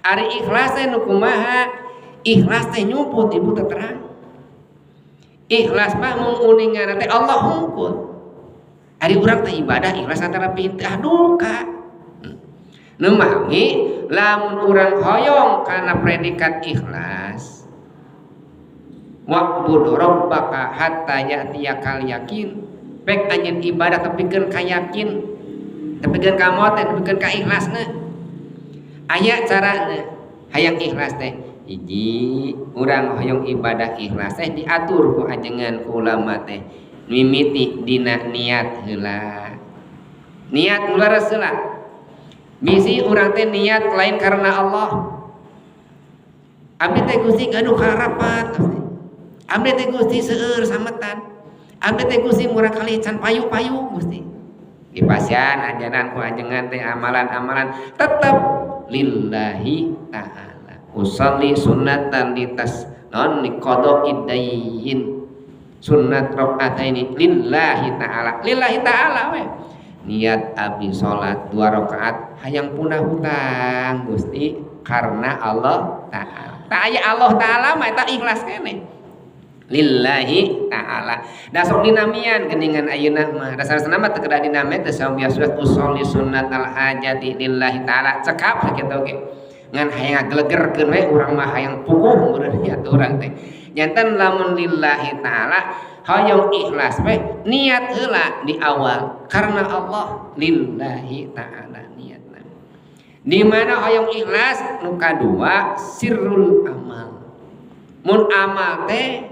Ari ikhlas teh nu kumaha? Ikhlas teh nyumput, Ibu, teh terang. Ikhlas mah mung uningan teh Allah hungkul. Ari urang teh ibadah ikhlas antara pintu, ah duka. Nu mami lamun urang hoyong kana predikat ikhlas, wa'bud rabbaka hatta ya'tiyakal yakin, pek anjeun ibadah tepikeun ka yakin, tepikeun ka maot, tepikeun ka ikhlasna. Aya carana hayang ikhlas teh. Hiji, urang hoyong ibadah ikhlas teh diatur ku ajengan, ku ulama teh mimiti dina niat heula. Niat mula heula. Bisi urang teh niat lain karena Allah. Abdi teh, Gusti, gaduh karapat. Abdi teh, Gusti, seueur sametan. Abdi teh, Gusti, murangkalih can payu-payu, Gusti. Dipasihan ajaran ku ajengan teh amalan-amalan tetap lillahi ta'ala. Usalli sunnatan litas non liqadaid dain, sunat ini lillahi ta'ala, lillahi ta'ala we. Niat abdi salat dua rakaat hayang punah hutang, Gusti, karena Allah ta'ala. Tak aya Allah ta'ala mah eta ikhlas keneh lillahi ta'ala. Da sok dinamian geuningan ayeuna mah. Dasar mah teu kedah dinamian teh, biasa usolli sunnat al hajati lillahi ta'ala, cekap sakitu oge. Ngan hayang ngagelegerkeun we urang mah, hayang puguh meureun niat urang teh. Janten lamun lillahi ta'ala hoyong ikhlas we, niat heula di awal karena Allah, lillahi ta'ala niatna. Di mana hoyong ikhlas, nu kadua sirrul amal. Mun amal teh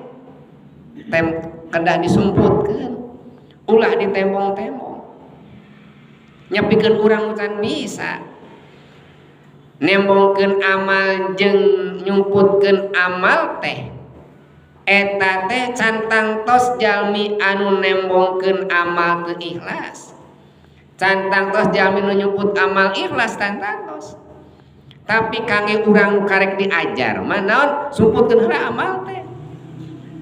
tem kedah disumputkeun, ulah ditembong-tembong, nyepikeun urang can bisa nembongkeun amal jeung nyumputkeun amal teh. Eta teh can tangtos jalmi anu nembongkeun amal teu ikhlas, can tangtos jalmi nu nyumput amal ikhlas, can tangtos. Tapi kangge urang karek diajar mah naon, sumputkeun heula amal teh.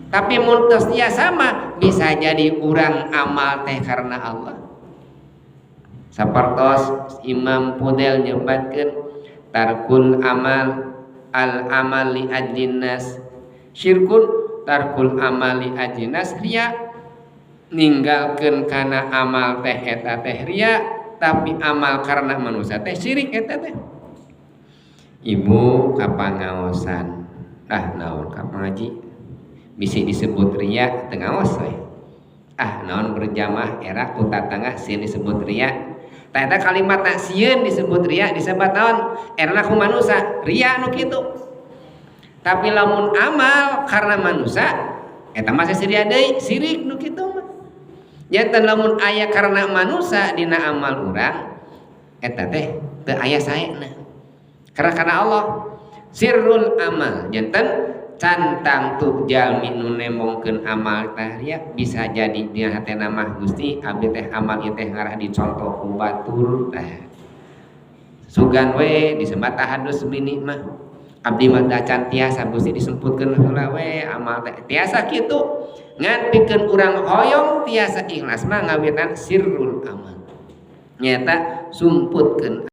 Tapi mun tos sama, bisa jadi urang amal teh karena Allah. Sapertos Imam Fudel nyebatkeun, tarkul amal al amal li ajlin nas syirkun, tarkul amal li ajlin nas riya. Ninggalkeun kana amal teh eta teh riya, tapi amal karena manusia teh syirik eta teh. Ibu kapangaosan, ah naon ka ngaji bisi disebut ria, teu ngaos we. Ah naon berjamaah era ku tatangga, sieun disebut ria. Tah, eta kalimat sieun disebut ria disebut naon, erana ku manusia, ria nu kitu. Tapi lamun amal karena manusia, eta masih ria deui, sirik nu kitu mah. Janten lamun aya karena manusia dina amal urang, eta teh teu aya saena karena Allah, sirrul amal. Janten can tangtu jalmi nu nembongkeun amal teh ria. Bisa jadi dina hatena mah, Gusti, abdi teh amal ieu teh ngarah dicontoh ku batur, tah sugan we disebat tahadus bini mah. Abdi mah da can tiasa, Gusti, disumputkeun heula we amal teh, tiasa kitu. Ngan pikeun urang hoyong tiasa ikhlas mah ngawitan sirrul amal, nyata sumputkeun.